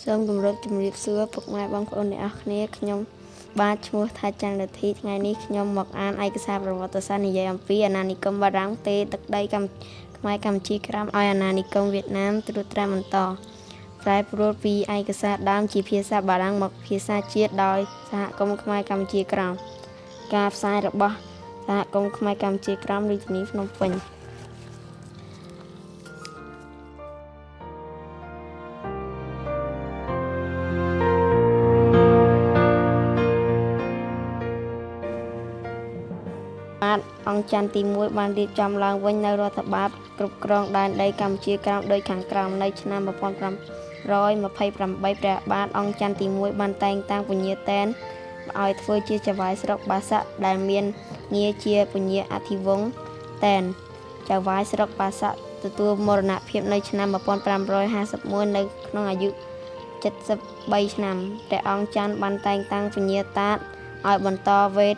សូមគោរពជំរាបសួរពុកម៉ែបងប្អូនអ្នកនរគ្នាខ្ញុំបាទឈ្មោះថាច័ន្ទរិទ្ធីថ្ងៃនេះខ្ញុំមកអានឯកសារប្រវត្តិសាស្ត្រនិយាយអំពីអាណានិគមបារាំងទេទឹកដីកម្ខ្មែរកម្ពុជាក្រោមឲ្យអាណានិគមវៀតណាមត្រួតត្រាបន្តប្រែប្រួលពីឯកសារដើមជាភាសាបារាំងមកភាសាជាតិដោយសហគមន៍ខ្មែរកម្ពុជាក្រោមការផ្សាយរបស់សហគមន៍ខ្មែរកម្ពុជាក្រោមរាជធានីភ្នំពេញបាទអង្គច័ន្ទទី1បានរៀបចំឡើងវិញនៅរដ្ឋបាលគ្រប់គ្រងដែនដីកម្ពុជាក្រោមដូចខាងក្រោមនៅឆ្នាំ1528ព្រះបាទអង្គច័ន្ទទី1បានតែងតាំងពញាតែនឲ្យធ្វើជាចៅហ្វាយស្រុកបាសាក់ដែលមានងារជាពញាអធិវង្សតែនចៅហ្វាយស្រុកបាសាក់ទទួលមរណភាពនៅឆ្នាំ1551នៅក្នុងអាយុ73ឆ្នាំព្រះអង្គច័ន្ទបានតែងតាំងពញាតាតឲ្យបន្តវេន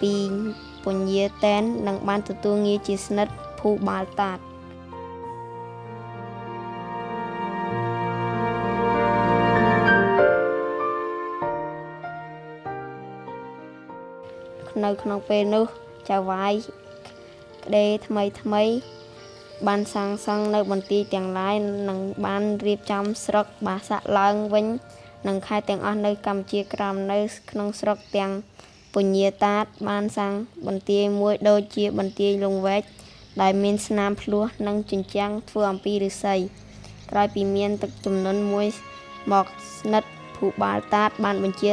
ពីពញាតែននិងបានទទួលងារជាស្និទ្ធភូបាលតាតនៅក្នុងពេលនោះចៅហ្វាយក្ដេថ្មីថ្មីបានសាងសង់នៅបន្ទាយទាំងឡាយនិងបានរៀបចំស្រុកបាសាក់ឡើងវិញនិងខេត្តទាំងអស់នៅកម្ពុជាក្រោមនៅក្នុងស្រុកទាំងពញាតាតបានសាងបន្ទាយមួយដូចជាបន្ទាយលង្វែកដែលមានស្នាមភ្លោះនិងជញ្ជាំងធ្វើអំពីឫស្សីក្រោយពីមានទឹកជំនន់មួយមកស្និទ្ធភូបាលតាតបានបញ្ជា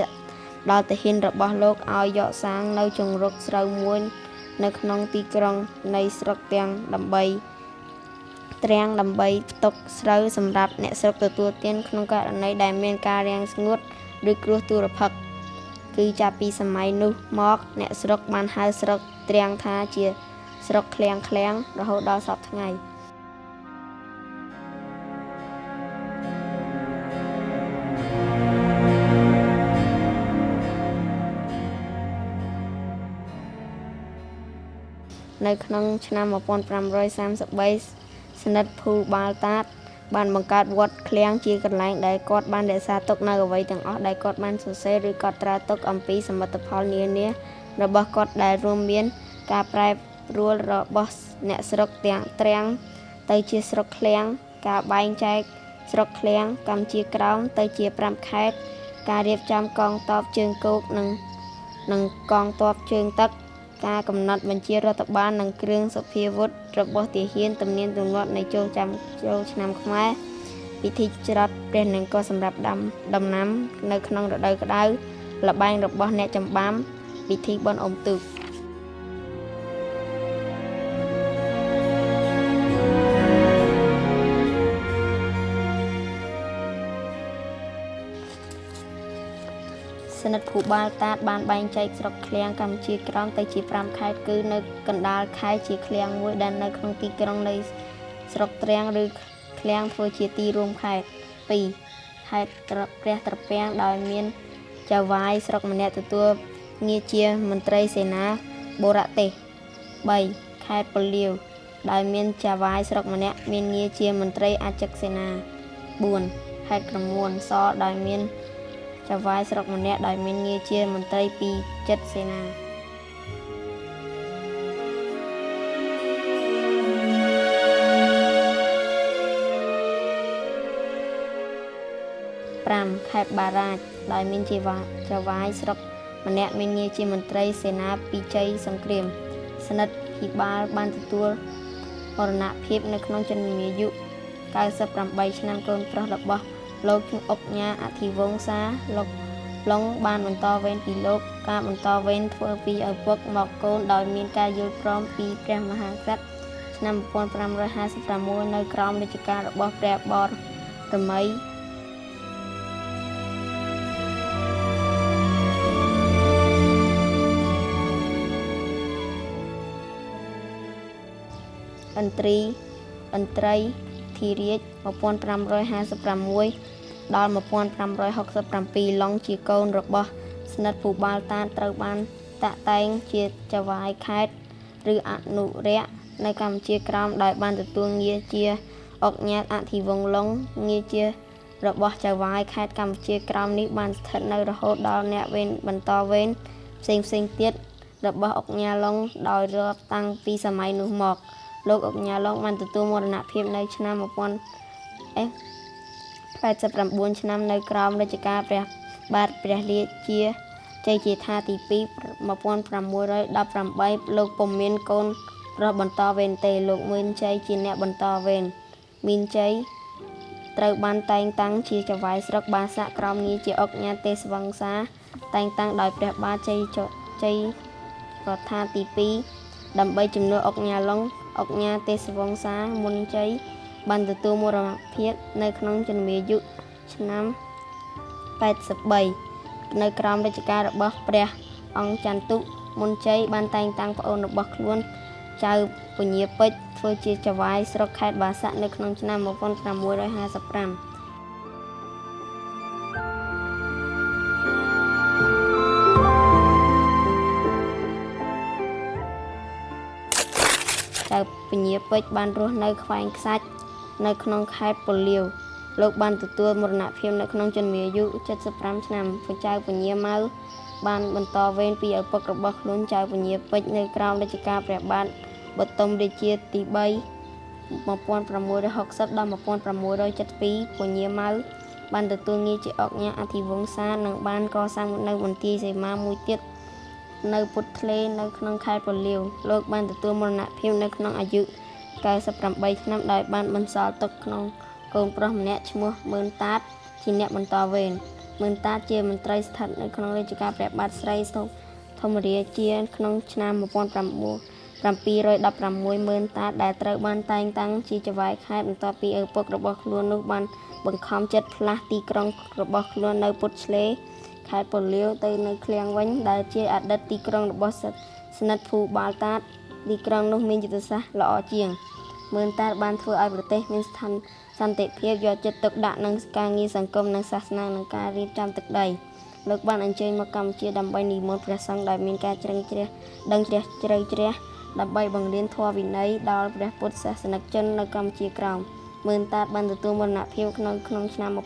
ដល់ទាហានរបស់លោកឲ្យយកសាងនៅជង្រុកស្រូវមួយនៅក្នុងទីក្រុងនៃស្រុកទាំងដើម្បីទ្រាំងដើម្បីផ្ទុកស្រូវសម្រាប់អ្នកស្រុកទទួលទានក្នុងករណីដែលមានការរាំងស្ងួតឬគ្រោះទុរភិក្សគឺចាប់ពីសម័យនោះមកអ្នកស្រុកបានហៅស្រុកទ្រាំងថាជាស្រុកឃ្លាំងឃ្លាំងរហូតដល់សព្វថ្ងៃនៅក្នុងឆ្នាំ1533ស្និទ្ធភូបាលតាតបានបង្កើតវត្តឃ្លាំងជាកន្លែងដែលគាត់បានរក្សាទុកនៅអ្វីទាំងអស់ដែលគាត់បានសរសេរឬកត់ត្រាទុកអំពីសមិទ្ធផលនានារបស់គាត់ដែលរួមមានការប្រែប្រួលរបស់អ្នកស្រុកទាំងទ្រាំងទៅជាស្រុកឃ្លាំងការបែងចែកស្រុកឃ្លាំងកម្ពុជាក្រោមទៅជា5ខេត្តការរៀបចំកងទ័ពជើងគោកនិងកងទ័ពជើងទឹកការកំណត់បញ្ជារដ្ឋបាលនិងគ្រឿងសព្វាវុធរបស់ទាហានទំនៀមទម្លាប់នៃចូលឆ្នាំខ្មែរពិធីច្រត់ព្រះនង្គ័លសម្រាប់ដាំដំណាំនៅក្នុងរដូវក្តៅល្បែងរបស់អ្នកចម្បាំពិធីបុណ្យអុំទូកស្និទ្ធភូបាលតាតបានបែងចែកស្រុកឃ្លាំងកម្ពុជាក្រោមទៅជា5ខេត្តគឺនៅកណ្ដាលខេត្តជាឃ្លាំងមួយដែលនៅក្នុងទីក្រុងនៃស្រុកទ្រាំងឬឃ្លាំងធ្វើជាទីរួមខេត្ត2ខេត្តព្រះត្រពាំងដោយមានចៅហ្វាយស្រុកម្នាក់ទទួលងារជាមន្ត្រីសេនាបរទេស3ខេត្តពលាវដោយមានចៅហ្វាយស្រុកម្នាក់មានងារជាមន្ត្រីអចិកសេនា4ខេត្តក្រមួនសដោយមានចៅហ្វាយស្រុកម្នាក់ដោយមានងារជាមន្ត្រីពីចិត្តសេនា5ខេត្តបារាជដោយមានចៅហ្វាយស្រុកម្នាក់មានងារជាមន្ត្រីសេនាពិជ័យសង្គ្រាមស្និទ្ធភិបាលបានទទួលមរណភាពនៅក្នុងជំនាយុ98ឆ្នាំកូនប្រុសរបស់លោកឈ្មោះអុកញ៉ាអធិវង្សាលោកឡុងបានបន្តវេនពីលោកការបន្តវេនធ្វើពីឪពុកមកកូនដោយមានការយល់ព្រមពីព្រះមហាក្សត្រឆ្នាំ1556នៅក្រោមរាជការរបស់ព្រះបរមីឥន្ទ្រីធិរាជ1556ដល់1567ឡុងជាកូនរបស់ស្និទ្ធភូបាលតាតត្រូវបានតាក់តែងជាចៅហ្វាយខេត្តឬអនុរក្សនៅកម្ពុជាក្រោមដោយបានទទួលងារជាឧកញ៉ាអធិវង្សឡុងងារជា របស់ចៅហ្វាយខេត្តកម្ពុជាក្រោមនេះបានស្ថិតនៅរហូតដល់អ្នកវេនបន្តវេនផ្សេងៗទៀតរបស់ឧកញ៉ាឡុងដោយរាប់តាំងពីសម័យនោះមកលោកឧកញ៉ាឡុងបានទទួលមរណភាពនៅឆ្នាំ1000អេ89ឆ្នាំនៅក្រោមរជ្ជកាលព្រះបាទព្រះរាជាជ័យជេដ្ឋាទី2 1618លោកពុំមានកូនប្រុសបន្តវេនទេលោកមឿនជ័យជាអ្នកបន្តវេនមានជ័យត្រូវបានតែងតាំងជាចៅហ្វាយស្រុកបាសាក់ក្រោមងារជាឧកញ៉ាទេសវង្សាតែងតាំងដោយព្រះបាទជ័យជ័យរដ្ឋាទី2ដើម្បីជំនួសឧកញ៉ាឡុងឧកញ៉ាទេសវង្សាមុនជ័យបានទទួលមរណភាពនៅក្នុងជំនាយុឆ្នាំ83នៅក្រោមរជ្ជកាលរបស់ព្រះអង្គចន្ទុមុនជ័យបានតែងតាំងប្អូនរបស់ខ្លួនចៅពញាពេជ្រធ្វើជាចៅហ្វាយស្រុកខេត្តបាសាក់នៅក្នុងឆ្នាំ1655ចៅពញាពេជ្របានរស់នៅខ្វែងខ្សាច់នៅក្នុងខេត្តពលាវលោកបានទទួលមរណភាពនៅក្នុងជំនាយុ75ឆ្នាំព្រះចៅពញាម៉ៅបានបន្តវេនពីឪពុករបស់ខ្លួនចៅពញាពេជ្រនៅក្រោមរជ្ជកាលព្រះបាទបទុមរាជាទី3 1660ដល់1672ពញាម៉ៅបានទទួលងារជាឧកញ៉ាអធិវង្សានិងបានកសាងនៅមន្ទីរសីមាមួយទៀតនៅពុតធ្លេនៅក្នុងខេត្តពលាវលោកបានទទួលមរណភាពនៅក្នុងអាយុ98ឆ្នាំដោយបានបន្សល់ទុកក្នុងកូនប្រុសម្នាក់ឈ្មោះមឿនតាតជាអ្នកបន្តវេនមឿនតាតជាមន្ត្រីស្ថិតនៅក្នុងរាជការព្រះបាទស្រីធម្មរាជាក្នុងឆ្នាំ1716មឿនតាតដែលត្រូវបានតែងតាំងជាចៅហ្វាយខេត្តបន្ទាប់ពីឪពុករបស់ខ្លួននោះបានបង្ខំចិត្តផ្លាស់ទីក្រុងរបស់ខ្លួននៅពុតឆ្លេខេត្តពលាវទៅនៅឃ្លាំងវិញដែលជាអតីតទីក្រុងរបស់ស្និទ្ធភូបាលតាតទីក្រុងនោះមានយុទ្ធសាស្ត្រល្អជាងមឿនតាតបានធ្វើឲ្យប្រទេសមានស្ថានសន្តិភាពយកចិត្តទុកដាក់នឹងការងារសង្គមនិងសាសនានិងការរៀបចំទឹកដីលោកបានអញ្ជើញមកកម្ពុជាដើម្បីនិមន្តព្រះសង្ឃដែលមានការជ្រឹងជ្រះដឹងជ្រះជ្រៅជ្រះដើម្បីបង្រៀនធម៌វិន័យដល់ព្រះពុទ្ធសាសនិកជននៅកម្ពុជាក្រោមមឿនតាតបានទទួលមរណភាពក្នុងឆ្នាំ1000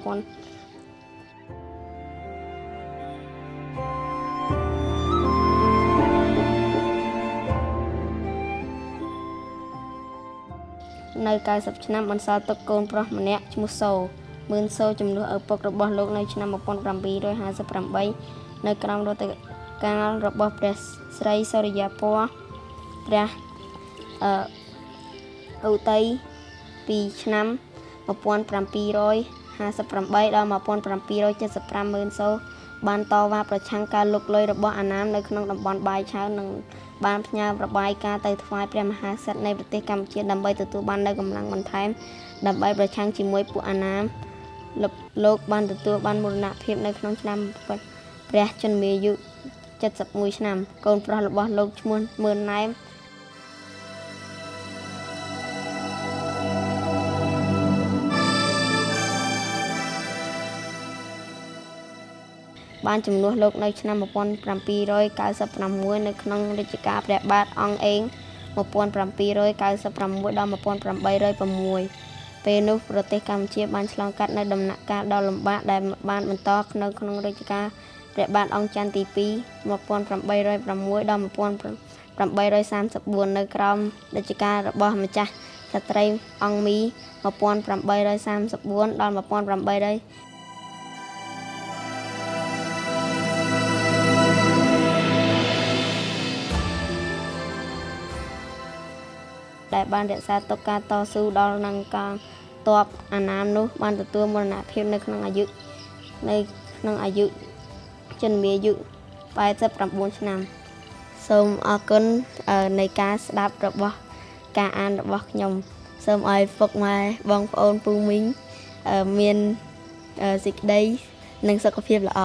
នៅ90ឆ្នាំបន្សល់ទុកកូនប្រុសម្នាក់ឈ្មោះសូមឿនសូជំនួសឪពុករបស់លោកនៅឆ្នាំ1758នៅក្រោមរដ្ឋកាលរបស់ព្រះស្រីសូរិយាពណ៌ព្រះឧទ័យពីឆ្នាំ1758ដល់1775មឿនសូបានតវ៉ាប្រឆាំងការលុកលុយរបស់អាណាមនៅក្នុងតំបន់បាយឆៅនិងបានផ្ញើរបាយការណ៍ទៅថ្វាយព្រះមហាក្សត្រនៃប្រទេសកម្ពុជាដើម្បីទទួលបាននូវកម្លាំងបន្ថែមដើម្បីប្រឆាំងជាមួយពួកអាណាមលោកបានទទួលបានមរណភាពនៅក្នុងឆ្នាំព្រះជន្មាយុ71ឆ្នាំកូនប្រុសរបស់លោកឈ្មោះមឿនណែមបានជំនួសលោកនៅឆ្នាំ1796នៅក្នុងរជ្ជកាលព្រះបាទអង្គអេង1796ដល់1806ពេលនោះប្រទេសកម្ពុជាបានឆ្លងកាត់នៅដំណាក់កាលដ៏លំបាកដែលបានបន្តនៅក្នុងរជ្ជកាលព្រះបាទអង្គច័ន្ទទី2 1806ដល់1834នៅក្រោមរជ្ជកាលរបស់ម្ចាស់ស្ត្រីអង្គមី1834ដល់1800ដែលបានរក្សាទុកការតស៊ូដល់នឹងកងទ័ពអាណាមនោះបានទទួលមរណភាពនៅក្នុងអាយុជន្មាយុ89ឆ្នាំសូមអរគុណនៃការស្ដាប់របស់ការអានរបស់ខ្ញុំសូមឲ្យពុកម៉ែបងប្អូនពូមីងមានសេចក្តីនិងសុខភាពល្អ